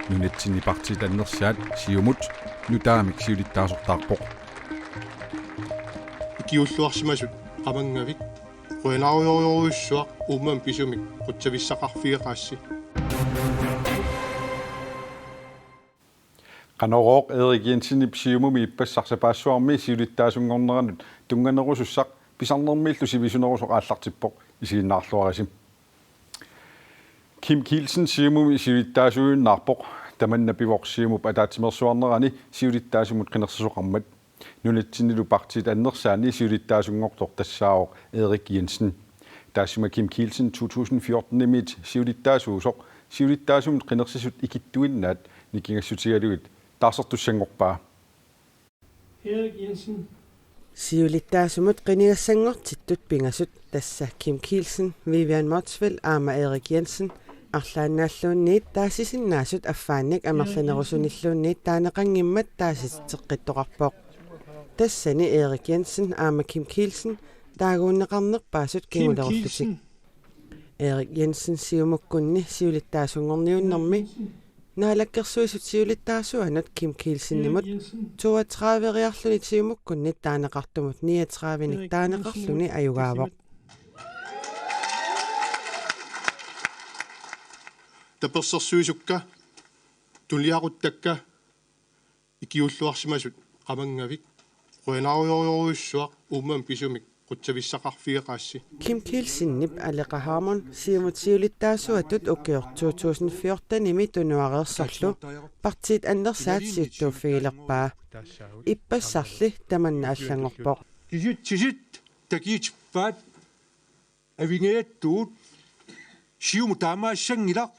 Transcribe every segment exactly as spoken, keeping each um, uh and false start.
Nunatsinni partiit annersaat Siumut nutaamik siulittaasortaarpoq. Ikiuulluarsimasut qamanngavik. Qujanarujorujussuaq, uummammi pisumik qutsavissaqarfigeqaassi. Qanorooq Erik Jensenip Siumumi ippassaq sapaassuarmi siulittaasunngorneranut tunnganerusussaq pisarnermiillu sivisunerusoq aallartippoq, isiginnaarluarisi. Kim Kielsen Siumumi siulittaasuujunnaarpoq, tamanna pivoq Siumup ataatsimeersuarnerani siulittaasumut qinersisoqarmat. Nunatsinnilu partiit annersaanni siulittaasunngortoq tassaavoq Erik Jensen. Taassuma Kim Kielsen to tusind fjorten-imiit siulittaasuusoq siulittaasumut qinersisut ikittuinnaat nikingassutigalugit taarsertussanngorpaa. Erik Jensen. Siulittaasumut qinigassanngortittut pingasut, tassa Kim Kielsen, Vivian Motzfeldt aamma Erik Jensen, arlaannaalluunniit taasisinnaasut affaannik amerlanerusunilluunniit taaneqanngimmat taasititseqqittoqarpoq. Tassani Erik Jensen aamma Kim Kielsen taaguunneqarnerpaasut kingulerullutik. Erik Jensen Siumukkunni siulittaasunngorniunnermi Naalakkersuisut siulittaasuanut Kim Kielsenimut toogtredive-riarluni Siumukkunni taaneqartumut niogtredive-nik taaneqarluni ajugaavoq. Tapersersuisukka, tuliaquttakka, ikiuulluarsimasut qamanngavik. Qujanarujorujussuaq, uummammi pisumik qutsavissaqarfigeqaassi. Kim Kielsenip Aleqa Hammond Siumut siulittaasuatut ukioq to tusind fjorten-imi tunuareersorlu partiit annersaat siuttuuffigilerpaa. Ippassarli tamanna allanngorpoq. Kisitsisit takiitippaat avingajattut Siumut taamaassanngilaq.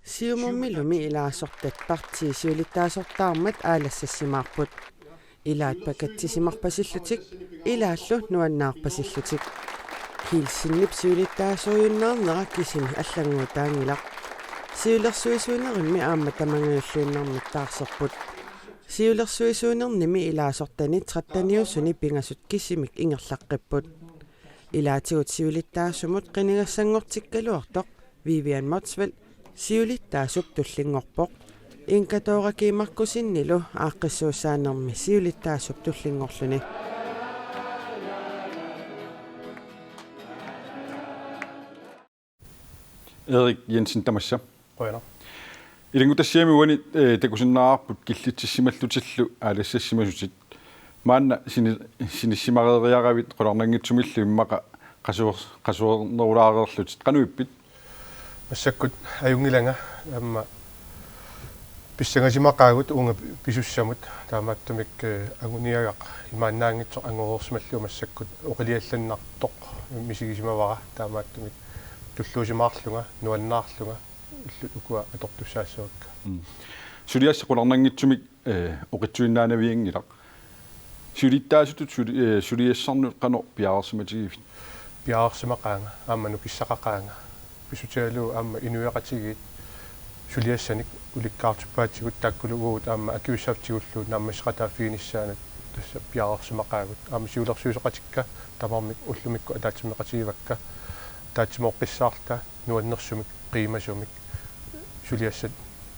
Siumummilumi ilaasortat partiit siulittaasortaarmat aalassassimaarput. Ilaat pakatsissimarpasillutik, ilaallu nuannaarpasillutik. Kielsenip siulittaasuujunnaarnera kisimi allannguutaanngilaq. Siulersuisuunerimmi aamma tamangajulluinnarmik taarserput. Siulersuisuunernimi ilaasortani tretteniusuni pingasut kisimik ingerlaqqipput. Ilaatigut siulittaasumut qinigassanngortikkaluartoq Vivian Motzfeldt siulittaasup tullinngorpoq. Inga Dora G. Markussenillu aaqqissuussaanermi siulittaasup tullinngorluni. Erik Jensen, tamassa. Qujanaq. Ilanngutassiami uani, eh, takusinnaavarput killitsissimallutillu aalassassimasutut. Maanna sini-, sinissimareeriaravit qularnanngitsumillu immaqa qasuer-, qasuernerulaareerlutit. Qanoq ippit? Massakkut ajunngilanga, aamma pissangasimaqaagut uunga pisussamut, taamaattumik, eh, anguniagaq imaannaanngitsoq angoreersimallugu massakkut oqiliallannartoq misigisimavara, taamaattumik tulluusimaarlunga, nuannaarlunga, illut ukua atortussaassavakka. Mm. Suliassaq qularnanngitsumik, eh, oqitsuinnaanavianngilaq. Siulittaasutut suli-, eh, suliassarnut qanoq piareersimatigivit? Piareersimaqaanga, aamma nukissaqaqaanga. Pissutigalugu aamma inuiaqatigiit suliassanik ulikkaartippaatigut, taakkulu uagut aamma akisussaaffigitigullu naammasseqataaffiginissaanut tassa piareersimaqaagut. Aamma siulersuisoqatikka tamarmik ullumikkut ataatsimeeqatigivakka, ataatsimooqqissaarluta nuannersumik, qiimasumik, suliassat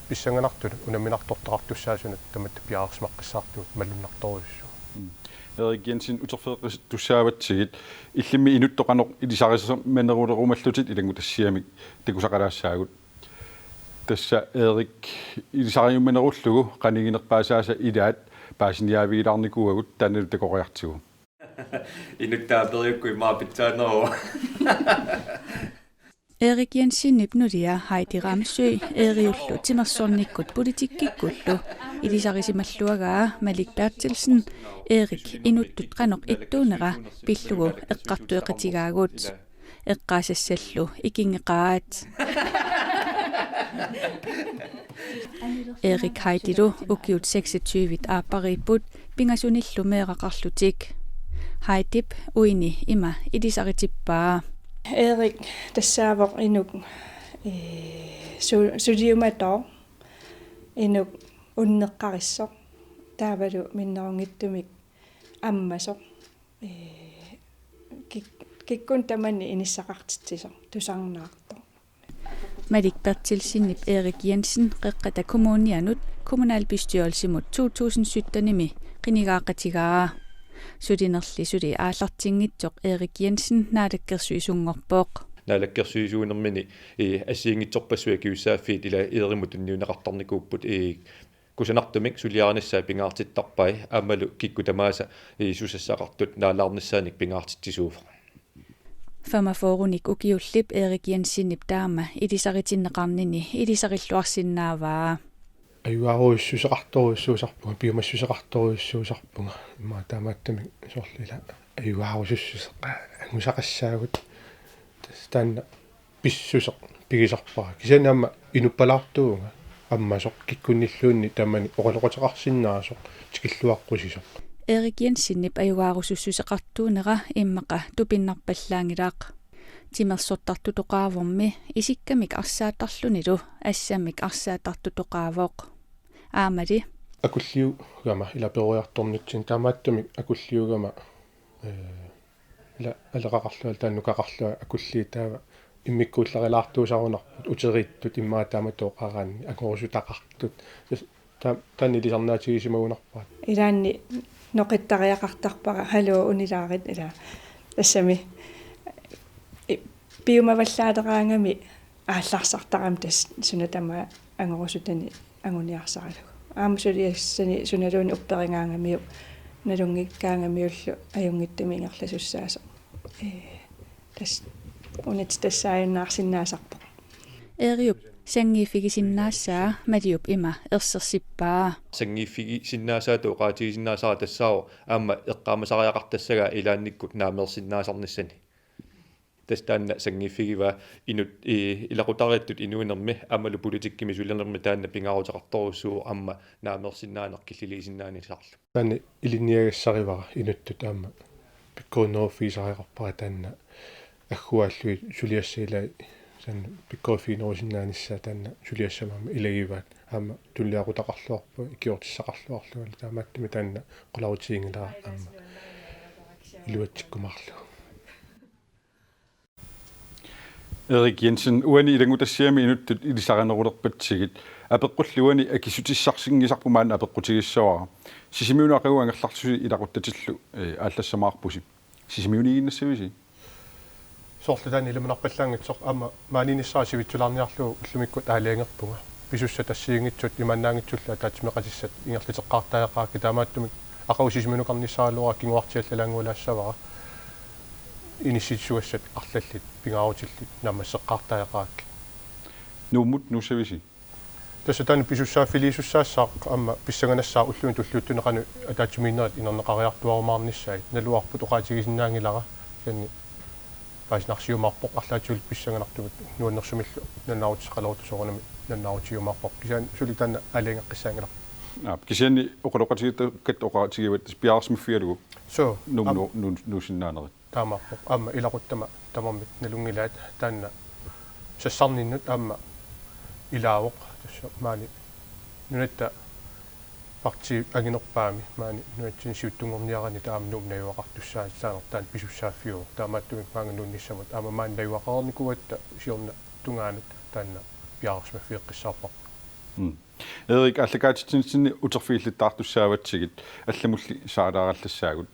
pissanganartunut unamminartortaqartussaasunut tamatta piareersimaqqissaartugut malunnartorujussuuvoq. Mm. Erik Jensen, uterfigeqqissaartussaavatsigut, illimmi inuttut qanoq ilisarisimanerulerumallutit ilanngutassiami takusaqalaassaagut. Tassa Erik ilisariumanerullugu qaniginerpaasaasa ilaat paasiniaavigilaarnikuuagut, taannalu takoriartigu. Inuttaa periukku immaqa pitsaaneruvoq. Erik Jensenip nulia Heidi Ramsøe Eeriullu timersornikkut politikkikkullu ilisarisimalluagaa Malik Berthelsen Erik inuttut qanoq ittuunera pillugu eqqartueqatigaagut. Eqqaasassallu ikinngeqaat. Erik Heidilu ukiut seksogtyve aappariipput pingasunillu meeraqarlutik. Heidip uini ima ilisaritippaa. Erik tassaavoq inuk, ee, su-, suliumatooq, inuk unneqqarissoq, taavalu minnerunngitsumik ammasoq. Ee, kik-, kikkunnut tamanit inissaqartitsisoq tusarnaartoq. Malik Berthelsenip Erik Jensen Qeqqata Kommunianut kommunalbestyrelsimut to tusind syttenimi qinigaaqatigaa. Sulinerli suli aallartinngitsoq Erik Jensen naalakkersuisunngorpoq. Naalakkersuisuunermini, ii, assigiinngitsorpassuit akisussaaffiit ila Eerimut tunniunneqartarnikuupput, ii, kusanartumik suliarinissaat pingaartittarpai aammalu kikkut tamaasa, ii, susassaqartut naalaarnissaanik pingaartitsisuuvoq. Femogfyrrenik ukiullip Erik Jensenip taama ilisaritinneqarnini ilisarilluarsinnaavaa. Ajugaarusussuseqartorujussuusarpunga, piumassuseqartorujussuusarpunga. Immaqa taamaattumik soorlu ila ajugaarusussuseq angusaqassaagut. Tassa taanna pissuseq pigisarpara. Kisianni aamma inuppalaartuuvunga ammasoq kikkunnilluunniit taamani oqaloqateqarsinnaasoq tikilluaqqusisoq. Erik Jensenip ajugaarusussuseqartuunera immaqa tupinnarpallaanngilaq. Timersortartutoqaavormi isikkamik arsaattarlunilu assammik arsaattartutoqaavoq. Aammali. Akulliugama ila peroriartornitsinni taamaattumik akulliugama, ee, ila aleqaqarlunga taanna nukaqarlunga akulliit taava immikkuullarilaartuusarunarput uteriittut immaqa taamatut oqaraanni angorusutaqartut. Tassa taa-, taanna ilisarnaatigisimagunarpara. Ilaanni noqittariaqartarpara: Haluu, unilaarit, ila. Tassami i-, piumavallaaleraangami aallarsartarami tassa suna tamaat angorusutani anguniarsaralugu. Aamma suliassani sunaluunniit upperigaangamiuk nalunngikkaangamiullu ajunngitsumik ingerlasussaasoq. Ee, tassa unitsitassaajunnarsinnaasarpoq. Eeriup sanngiiffigisinnaassaa Maliup ima ersersippaa. Sanngiiffigisinnaasaata oqaatigisinnaasara tassaavoq aamma eqqaamasariaqartassagaa ilaannikkut naameersinnaasarnissani. Tassa taanna sanngiiffigivaa inut-, i-, ilaqutariittut inuunermi aammalu politikkimi sulinermi taanna pingaaruteqartorujussuuvoq aamma naameersinnaaneq killiliisinnaanissaarlugu. Taanna ilinniagassarivara inuttut aamma pikkorinneruffigisariaqarpara taanna agguaallugit suliassat ilai taanna pikkoriffiginerusinnaanissaat taanna suliassat aamma ilagivaat aamma tunuliaqutaqarluarput ikiortissaqarluarlugu taamaattumik taanna qularutiginngilara aamma iluatsikkumaarlugu. Erik Jensen, uani ilanngutassiami inuttut ilisarinerulerpatsigit. Apeqqulli uani akissutissarsinngisarput maanna apeqqutigissavara. Sisimiunut aqagu angerlarlusi ilaquttatillu, eh, aallassamaarpusi. Sisimiuniiginnassavisi? Soorlu taanna ilimanarpallaanngitsoq aamma maaniinnissara sivitsulaarniarlugu ullumikkut aalajangerpunga. Pisussat assigiinngitsut imaannaanngitsullu ataatsimeeqatissat ingerlateqqaartariaqarakkit taamaattumik aqagu Sisimiunukarnissaraluara kinguartiallalaannguulaassavara. Inissitsuassat arlallit pingaarutillit naammasseqqaartariaqarakkit. Nuummut nuussavisi? Tassa taanna pisussaaffiliisussaassaaq aamma pissanganassaaq ulluni tulliuttuni qanoq ataatsimiinnerit inerneqariartuarumaarnissaat. Naluarput oqaatigisinnaanngilara kisianni paasinarsiumaarpoq arlaatigut pissanganartumik nuannersumillu nalunaaruteqalerutta soorunami nalunaarutigiumaarpoq. Kisianni suli taanna aalajangeqqissaanngilarput. Aap, kisianni oqaloqatigiittakkat oqaatigivaat piareersimaffigalugu. Suu, Nuummut aap. Nu-, nu-, nuussinnaanerit. Taamaappoq aamma ilaquttama tamarmik nalunngilaat taanna sassarninnut aamma ilaavoq tassa maani nunatta partiip anginerpaami maani nunatsinni siuttunngorniaraanni taama Nuummut najugaqartussaassaaneq taanna pisussaaffiuvoq taamaattumik maanga nuunnissamut aamma maani najugaqareernikuugatta siorna tungaanut taanna piareersimaffigeqqissaarparput. Mm. Erik, aallakaatitsinitsinni uterfigillattaartussaavatsigit allamulli saalaarallassaagut.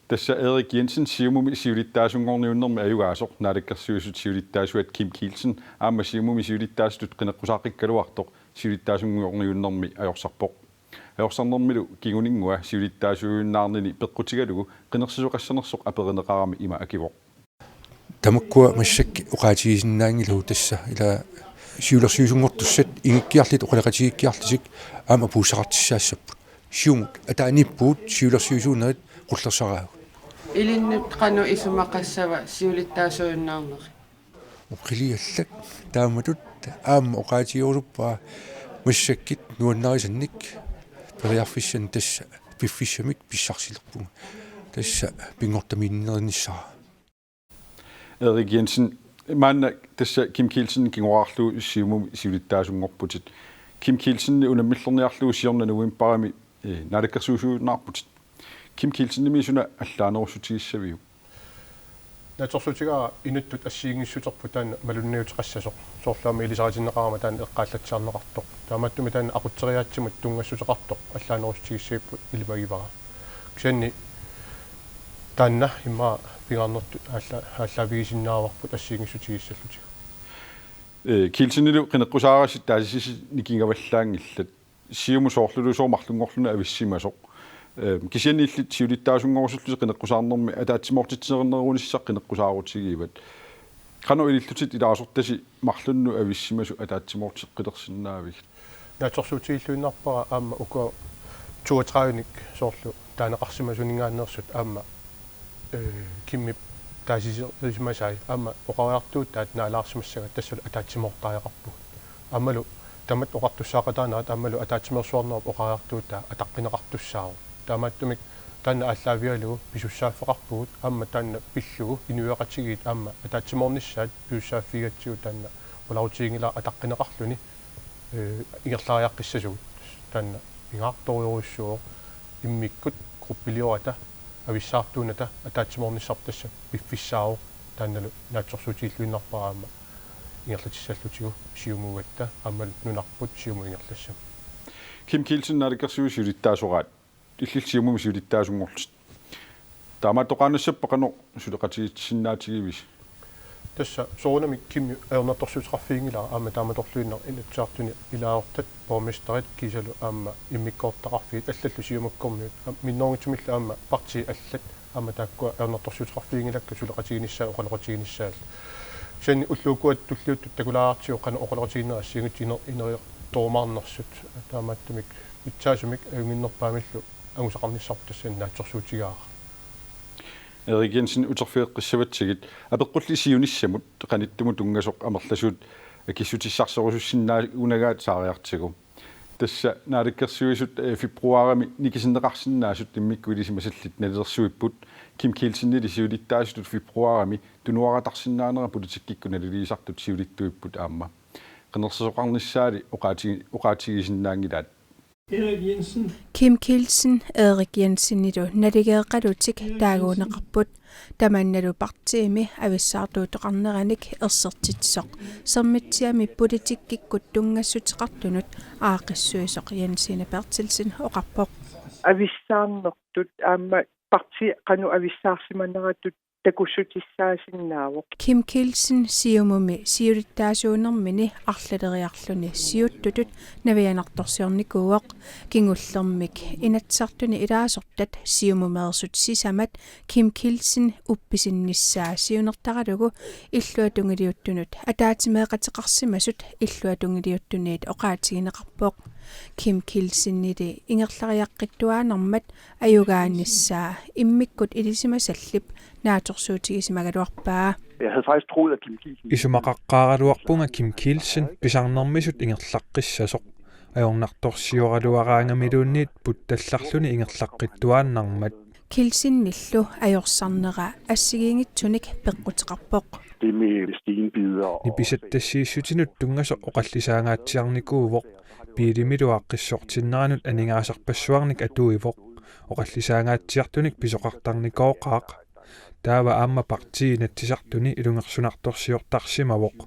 Tassa Erik Jensen Siumumi siulittaasunngorniunnermi ajugaasoq Naalakkersuisut siulittaasuat Kim Kielsen aamma Siumumi siulittaasutut qineqqusaaqikkaluartoq siulittaasunngorniunnermi ajorsarpoq. Ajorsarnermilu kinguninngua siulittaasuujunnaarnini peqqutigalugu qinersisoqassanersoq aperineqarami ima akivoq. Tamakkua massakkut oqaatigisinnaanngilagut tassa ila siulersuisunngortussat ingikkiarlutik oqaloqatigiikkiarlutik aamma puussaqartussaassapput. Siumut ataaniippugut siulersuisuunerit qullersaraagut. Ilinnut qanoq isumaqassava siulittaasuujunnaarneri? Oqiliallak taamatut aamma oqaatigerusuppara massakkut nuannarisannik periarfissanik tassa piffissamik pissarsilerpunga. Tassa pinngortamiinnerinnissara. Erik Jensen, maanna tassa Kim Kielsen kingoraarlugu Siumumi siulittaasunngorputit. Kim Kielsen unammillerniarlugu siorna novembarimi, eh, naalakkersuisuujunnaarputit. Kim Kielsenimit suna allaanerussutigissaviuk? Naatsorsuutigaara inuttut assigiinngissuterput taanna malunniuteqassasoq, soorlu aamma ilisaritinneqarama taanna eqqaallatsiarneqartoq. Taamaattumik taanna aqutseriaatsimut tunngassuteqartoq allaanerussutigissagippat ilimagivara. Kisianni taanna immaqa pingaarnertut aalla-, aallaavigisinnaagaluarput assigiinngissutigiissallutigu. Ee, Kielsenilu qineqqusaarasi taasisisi nikingavallaanngillat. Siumut soorlulusooq marlunngorluni avissimasoq. Ee, kisianni illit siulittaasunngorusullusi qineqqusaarnermi ataatsimoortitsinernikuunissaq qineqqusaarutigivat. Qanoq ilillutit ilaasortasi marlunnut avissimasut ataatsimoorteqqilersinnaavigit? Naatsorsuutigilluinnarpara aamma uku toogtredivenik soorlu taaneqarsimasuninngaanneersut aamma, ee, Kimmip taasiserisimasai aamma oqariartuutaat naalaarsimassagaa tassalu ataatsimoortariaqarpugut. Aammalu tamatta oqartussaaqataanerat aammalu ataatsimeersuarnerup oqariartuutaa ataqqineqartussaavoq. Taamaattumik taanna aallaavigalugu pisussaaffeqarpugut aamma taanna pillugu inuiaqatigiit aamma ataatsimoornissaat pisussaaffigigatsigu taanna qularutiginngilara ataqqineqarluni, ee, ingerlariaqqissasugut. Taanna pingaartorujussuuvoq immikkut gruppiliorata avissaartuunata ataatsimoornissarput tassa piffissaavoq, taannalu naatsorsuutigilluinnarpara aamma ingerlatissallutigu Siumuugatta aammalu nunarput Siumut ingerlassamut. Kim Kielsen, naalakkersuisut siulittaasoraat, illit Siumumi siulittaasunngorlutit. Taamaattoqaannassappat qanoq suleqatigiissinnaatigivisi? Tassa soorunami Kimmi ajornartorsiuteqarfiginngilara aamma taamatorluinnaq Inatsisartuni ilaasortat, borgmesterit kiisalu aamma immikkoortitaqarfiit allallu Siumakkormiut, aam-, minnerunngitsumillu aamma partiit allat aamma taakkua ajornartorsiuteqarfiginngilakka suleqatiginissaat oqaloqatiginissaallu. Kisianni ullut ukuat tulliuttut takulaartigu qanoq oqaloqatiginerat assigiinngitsunik iner-, ineriartorumaarnersut, taamaattumik pitsaasumik ajunnginnerpaamillu angusaqarnissarput tassani naatsorsuutigaara. Erik Jensen, uterfigeqqissavatsigit, apeqqulli siunissamut qanittumut tunngasoq amerlasuut akissutissarsiorusussinnaagunagaat saariartigu. Tassa Naalakkersuisut, ee, februarimi nikisinneqarsinnaasut immikkut ilisimasallit nalilersuipput, Kim Kielsenili siulittaasutut februarimi tunuaratarsinnaanera politikkikkut naliliisartut siulittuipput aamma. Qinersisoqarnissaali oqaati-, oqaatigisinnaanngilaat. Erik Jensen. Kim Kielsen Erik Jensenilu naligeeqalutik taaguunneqarput, tamannalu partiimi avissaartuuteqarneranik ersertitsisoq Sermitsiami politikkikkut tunngassuteqartunut aaqqissuisoq Jensine Berthelsen oqarpoq. Avissaarnertut aamma partiit qanoq avissaarsimaneratut takussutissaasinnaavoq. Kim Kielsen Siumumi siulittaasuunermini arlaleriarluni siuttutut navianartorsiornikuuvoq. Kingullermik Inatsisartuni ilaasortat Siumumeersut sisamat Kim Kielsen uppisinnissaa siunertaralugu illuatungiliuttunut ataatsimeeqateqarsimasut illuatungiliuttuniit oqaatigineqarpoq. Kim Kielsenili ingerlariaqqittuaannarmat ajugaanissaa immikkut ilisimasallip naatsorsuutigisimagaluarpaa. Jeg havde faktisk troet, at Kim Kielsen... Isumaqaqqaaraluarpunga Kim Kielsen pisarnermisut ingerlaqqissasoq. Ajornartorsioraluaraangamiluunniit puttallarluni ingerlaqqittuaannarmat. Kielsenillu ajorsarnera assigiinngitsunik peqquteqarpoq. Det med stenbider og... Nipisattassiissutinut tunngasoq oqallisaangaatsiarnikuuvoq. Biilimilu aaqqissortinneranut aningaasarpassuarnik atuivoq. Oqallisaangaatsiartunik pisoqartarnikooqaaq. Taava aamma partii Inatsisartuni ilungersunartorsiortarsimavoq.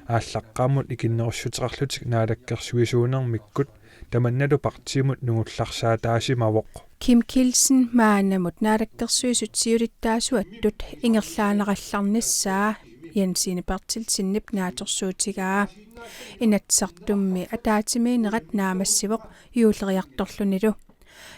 Aallaqqaammut ikinnerussuteqarlutik naalakkersuisuunermikkut tamannalu partiimut nungullarsaataasimavoq. Kim Kielsen maannamut Naalakkersuisut siulittaasuattut ingerlaannarallarnissaa Jensine Berthelsenip naatsorsuutigaa. Inatsisartummi ataatsimiinnerat naammassivoq juulleriartorlunilu.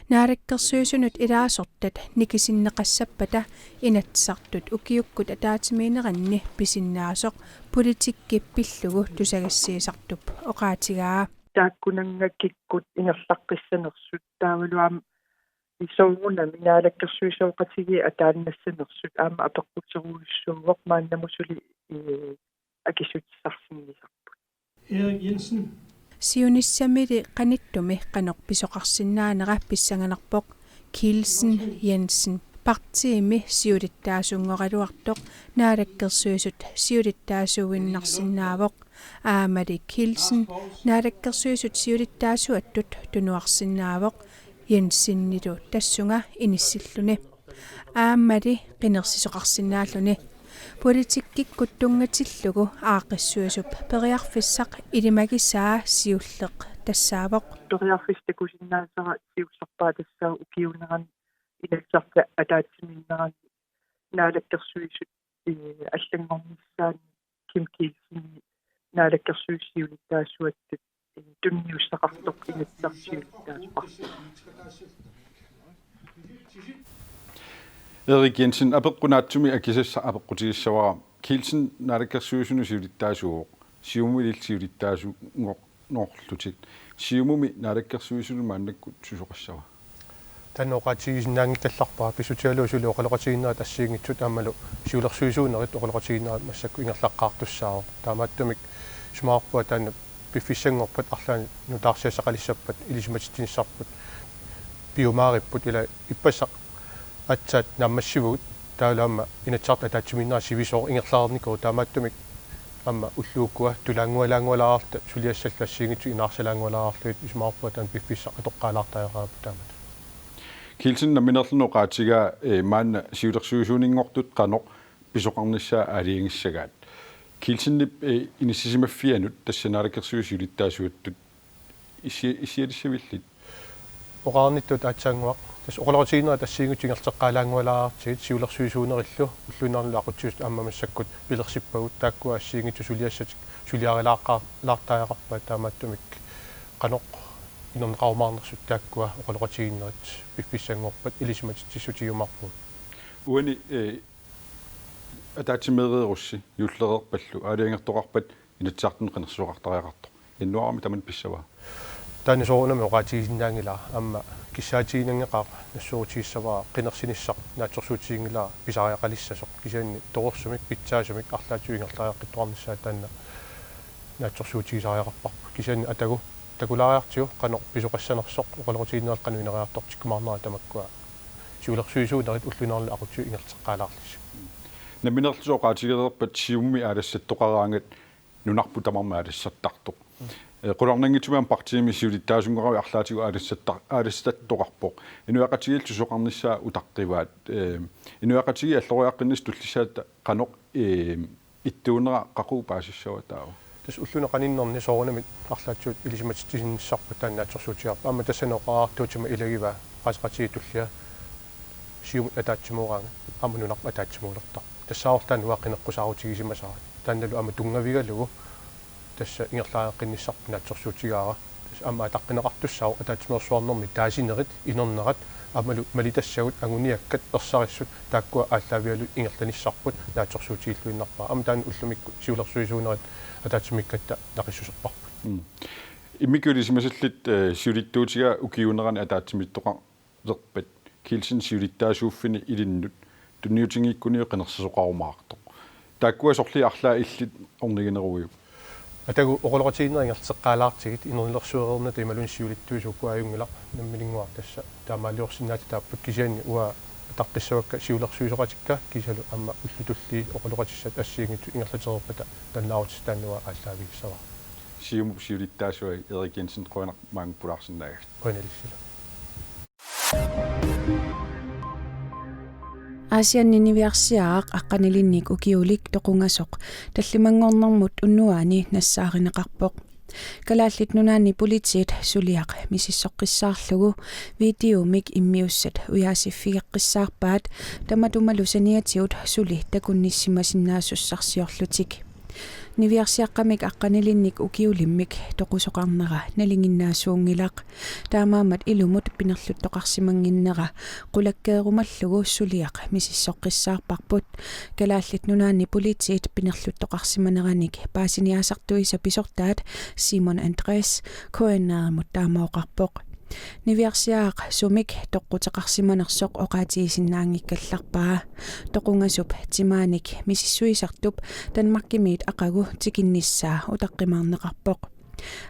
Naalakkersuisunut ilaasortat nikisinneqassappata Inatsisartut ukiukkut ataatsimiinneranni pisinnaasoq politikki pillugu tusagassiisartup oqaatigaa. Taakkunannga kikkut ingerlaqqissanersut taavalu aamma soorunami naalakkersuisooqatigiit ataannassanersut aamma apeqqutserujussuuvoq maannamut suli, ee, akissutissarsinnissarput. Erik Jensen. Siunissamili qanittumi qanoq pisoqarsinnaanera pissanganarpoq. Kielsen Jensen partiimi siulittaasunngoraluartoq Naalakkersuisut siulittaasuuinnarsinnaavoq. Aammali Kielsen Naalakkersuisut siulittaasuattut tunuarsinnaavoq, Jensenilu tassunga inissilluni. Aammali qinersisoqarsinnaalluni. Politikkikkut tunngatillugu aaqqissuisup periarfissaq ilimagisaa siulleq tassaavoq. Periarfissaq takusinnaasara siullerpaaq tassaavoq ukiuunerani Inatsisartut ataatsimiinnerani Naalakkersuisut, eh, allanngornissaanni Kim Kielsen Naalakkersuisut siulittaasuattut, eh, tunniussaqartoq Inatsisartut siulittaasuartut. Erik Jensen, apeqqut naatsumik akisassaq apeqqutigissavara. Kielsen Naalakkersuisunut siulittaasuuvoq. Siumumi illit siulittaasuunngor-, -norlutit. Siumumi Naalakkersuisunut maannakkut susoqassava? Taanna oqaatigisinnaanngikkallarpara, pissutigalugu suli oqaloqatigiinnerit assigiinngitsut aammalu siulersuisuunerit oqaloqatigiinnerit massakkut ingerlaqqaartussaavoq. Taamaattumik isumaqarpunga taanna piffissanngorpat arlaannik nutaarsiassaqalissappat ilisimatinnissaat piumaaripput, ila ippassaq aatsaat naammassivugut, taavalu aamma Inatsisartut ataatsimiinnerat sivisooq ingerlareernikuuvoq, taamaattumik aamma ulluukkua tulaanngualaanngualaarluta suliassallu assigiinngitsut inaarsalaanngualaarlugit isumaqarpunga taanna piffissaq atoqqaalaartariaqarparput taamatut. Kielsen, nammineerluni oqaatigaa, eh, maanna siulersuisuuninngortut qanoq pisoqarnissaa aalajangissagaat. Kielsenip, eh, inissisimaffianut tassa Naalakkersuisut siulittaasuattut issi-, issialissavillit? Oqarnittut aatsaannguaq, tassa oqaloqatigiinnerit assigiinngitsut ingerlateqqaalaanngualaartigit siulersuisuunerillu ulluinnarni aqutsisut aamma massakkut pilersippagut, taakkua assigiinngitsut suliassatik suliarilaaqqaa-, -laartariaqarpaat, taamaattumik qanoq inerneqarumaarnersut taakkua oqaloqatigiinnerit piffissanngorpat ilisimatitsissutigiumaarpugut. Uani, eh, ataatsimeereerussi juullereerpallu aalajangertoqarpat Inatsisartuni qinersisoqartariaqartoq. Januaarimi tamanna pissavaa? Taanna soorunami oqaatigisinnaanngilara, aamma kissaatiginanngeqaaq nassuerutigissavara qinersinissaq naatsorsuutiginngilara pisariaqalissasoq, kisianni torersumik pitsaasumik arlaatigut ingerlariaqqittoqarnissaa taanna naatsorsuutigisariaqarparput. Kisianni atagu takulaariartigu qanoq pisoqassanersoq oqaloqatigiinnerit qanoq ineriartortikkumaarnerat tamakkua siulersuisuunerit ulluinnarni aqutsisut ingerlateqqaalaarlugit. Nammineerlutit oqaatigereerpat Siumumi aalassattoqaraangat nunarput tamarmi aalassattartoq. Eh, qularnanngitsumik aamma partiimi siulittaasunngoravit arlaatigut aalassatta-, aalassattoqarpoq. Inuiaqatigiillu susoqarnissaa utaqqivaat. Eh, inuiaqatigiit alloriaqqinnissaq tullissaata qanoq, eh, ittuunera qaqugu paasissava taava? Tassa ulluni qaninnerni soorunami arlaatigut ilisimatitsisinnissarput taanna naatsorsuutigaarput. Aamma tassani oqariartuutima ilagivaa Qaaseqatigiit tullia Siumut ataatsimooraangat aamma nunarput ataatsimuulertarpoq. Tassaavoq taanna uanga qineqqusaarutigisimavara. Taannalu aamma tunngavigalugu tassa ingerlariaqqinnissaa naatsorsuutigaara. Tassa aamma ataqqineqartussaavoq ataatsimeersuarnermi taasinerit, inernerat, aammalu malitassagut, anguniakkat, ersarissut, taakkua aallaavigalugit ingerlanissarput naatsorsuutigilluinnarpara. Aamma taanna ullumikkut siulersuisuunerit ataatsimiikkatta naqissuserparput. Mm. Immikkut ilisimasallit, eh, siulittuutigaat ukiuunerani ataatsimiittoqa- -lerpat Kielsen siulittaasuuffini ilinnut tunniutinngikkuniuk qinersisoqarumaartoq. Taakkua sorliit arlaat illit ornigineruiuk? Atagu oqaloqatigiinnerit ingerlateqqaalaartigit inernilersuereernata imaluunniit siulittuisa uku ajunngilaq, nammininnguaq tassa taamaaliorsinnaatitaapput, kisianni uanga ataqqissavakka siulersuisoqatikka kiisalu aamma ullut tulliit oqaloqatissat assigiinngitsut ingerlatereerpata nalunaarutissat taanna uanga aallaavigissavara. Siumup siulittaasuai Erik Jensen, qujanaq maanga pulaarsinnaagavit. Qujanaq ilissilu. Aasianni niviarsiaraq aqqanilinnik ukiulik toqungasoq tallimanngornermut unnuaani nassaarineqarpoq. Kalaallit Nunaanni Politiit suliaq misissoqqissaarlugu videomik immiussat ujaasiffigeqqissaarpaat, tamatumalu saniatigut suli takunnissimasinnaasussarsiorlutik. Niviarsiaqqamik aqqanilinnik ukiulimmik toqusoqarnera nalinginnaasuunngilaq. Taamaammat ilumut pinerluttoqarsimannginnera qulakkeerumallugu suliaq misissoqqissaarparput. Kalaallit Nunaanni Politiit pinerluttoqarsimaneranik paasiniaasartuisa pisortaat Simon Andres K N R-imut taama oqarpoq. Niviarsiaraq sumik toqquteqarsimanersoq oqaatigisinnaanngikkallarpaa. Toqungasup timaanik misissuisartup Danmarkimiit aqagu tikinnissaa utaqqimaarneqarpoq.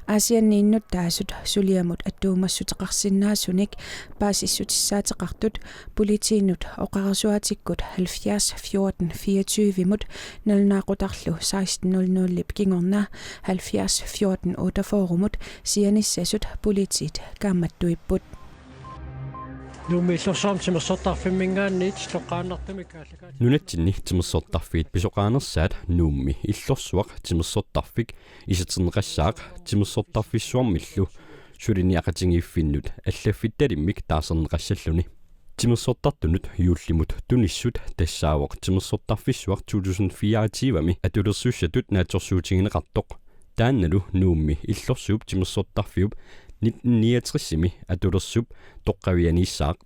Aasianni innuttaasut suliamut attuumassuteqarsinnaasunik paasissutissaateqartut politiinut oqarasuaatikkut halvfjerds fjorten fireogtyve-mut nalunaaqutarlu seksten nul nul-ip kingorna halvfjerds fjorten otteogfyrre-mut sianissasut politiit kaammattuipput. Nuummi illorsuarmi timersortarfimminngaanniit toqqaannartumik aallakaat. Nunatsinni timersortarfiit pisoqaanersaat Nuummi illorsuaq timersortarfik isatinneqassaaq timersortarfissuarmillu suliniaqatigiiffinnut allaffittalimmik taarserneqassalluni. Timersortartunut juullimut tunissut tassaavoq timersortarfissuaq to tusind fireogtyve-mi atulersussatut naatsorsuutigineqartoq. Taannalu Nuummi illorsuup timersortarfiup nitten niogtresimi atulersup toqqavianiissaaq.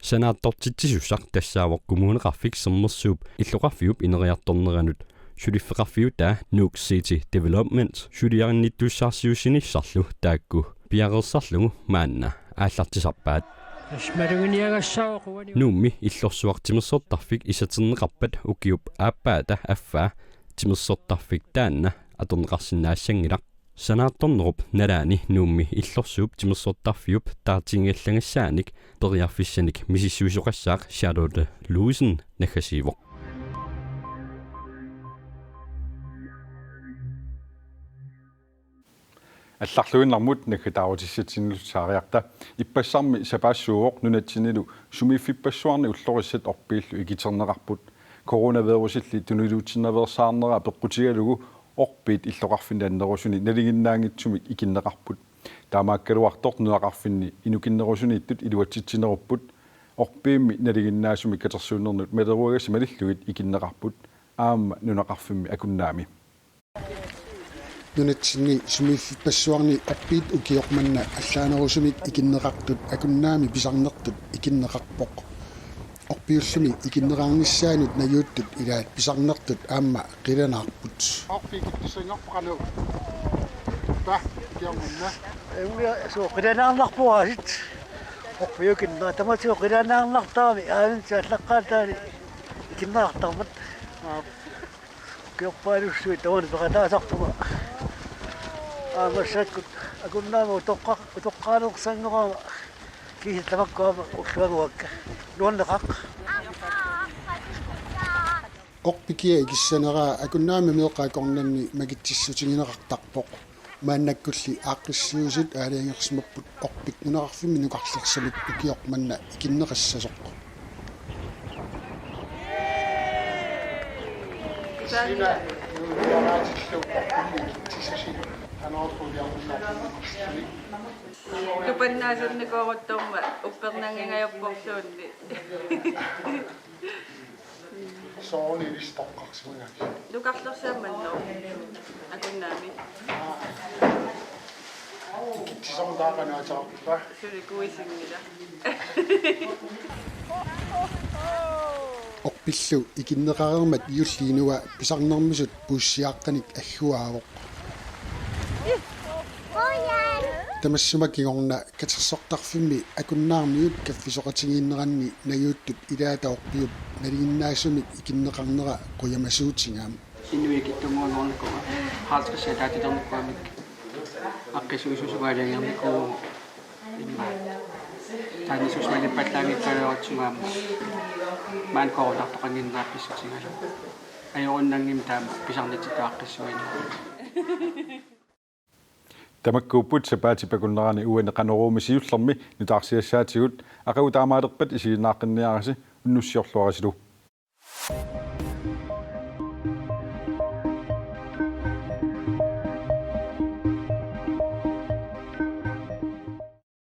Sanaartortitsisussaq tassaavoq Kommuneqarfik Sermersuup illoqarfiup ineriartorneranut suliffeqarfiutaa Nuuk City Development suliarinnittussaarsiussinissarlu taakku piareersarlugu maanna aallartisarpaat. Tassa maluginiagassaavoq uani. Nuummi illorsuaq timersortarfik isatinneqarpat ukiup aappaata affaa timersortarfik taanna atorneqarsinnaassanngilaq. Sanaartornerup nalaani Nuummi illorsuup timersortarfiup taartigigallangassaanik periarfissanik misissuisoqassaaq Charlotte Ludvigsen naggasiivoq. Allarluinnarmut naggataarutissatsinnilu saariarta. Ippassarmi sapaassuuvoq nunatsinnilu sumiiffippassuarni ullorissat orpiillu ikiterneqarput. Coronavirusilli tuniluutsinnaveersaarnera peqqutigalugu orpiit illoqarfinni annerusuni nalinginnaanngitsumik ikinneqarput. Taamaakkaluartoq nunaqarfinni inukinnerusuniittut iluatsitsinerupput. Orpiimmi nalinginnaasumik katersuunnernut maleruagassat malillugit ikinneqarput aamma nunaqarfimmi Akunnaami. Nunatsinni sumiiffippassuarni orpiit ukioq manna allaanerusumik ikinneqartut Akunnaami pisarnertut ikinneqarpoq. Orpiullumi ikinneqarnissaanut najuuttut ilaat pisarnertut aamma qilanaarput. Orpiit ikittussanngorput qanoq? Taa, ikiormanna. Emmi suu qilanaarnarpoq aasiit. Orpiit ikinneq tamatuma qilanaarnartarami aamma allaqqaataani ikinneqartarmat. Aa. Ukiorpaalussuit tamanna peqataasarpunga. Aamma massakkut Akunnaami utoqqa-, utoqqaanerussanngorama kiisa tamakku aamma ulluanguakka. Nuanneqaaq. Orpik kia ikissaneraa Akunnaami meeqqat akornanni makitsissutigineqartarpoq. Maannakkulli aaqqissuisut aalajangersimapput orpik nunaqarfimmi nukarlersamik ukioq manna ikinneqassasoq. Tupannaasannikooruttormat uppernanngingajapporluunniit. Soorunami toqqarsimagaat. Nukarlersaammanno. Akunnaami. Ikitsisarnaakanaatarpa. Suli kuisinngila. Orpillu ikinneqareermat juulli inua pisarnermisut puussiaaqqanik agguaavoq. Tamassuma kingorna katersortarfimmi Akunnaarmiut kaffisoqatigiinneranni najuuttut ilaata orpiup nalinginnaasumik ikinneqarnera qujamasuutigaa. Inuit ikittunnguunnarnikuupput, halvtreds ataatiternikuugamik. Aaqqissuisuusugaaliannginnikuuvugut. Immaqa. Taanna suusumalimmallaanngikkaluarutsigama. Maani coronartoqannginnera pissutigalugu. Ajorunnanngimmat taama pisarnitsitut aaqqissuineq. Tamakkuupput sapaatip akunnerani uani Qanoruumi siullermi nutaarsiassaatigut, aqagu taamaalerpat isiginnaaqqinniarisi, unnussiorluarisilu.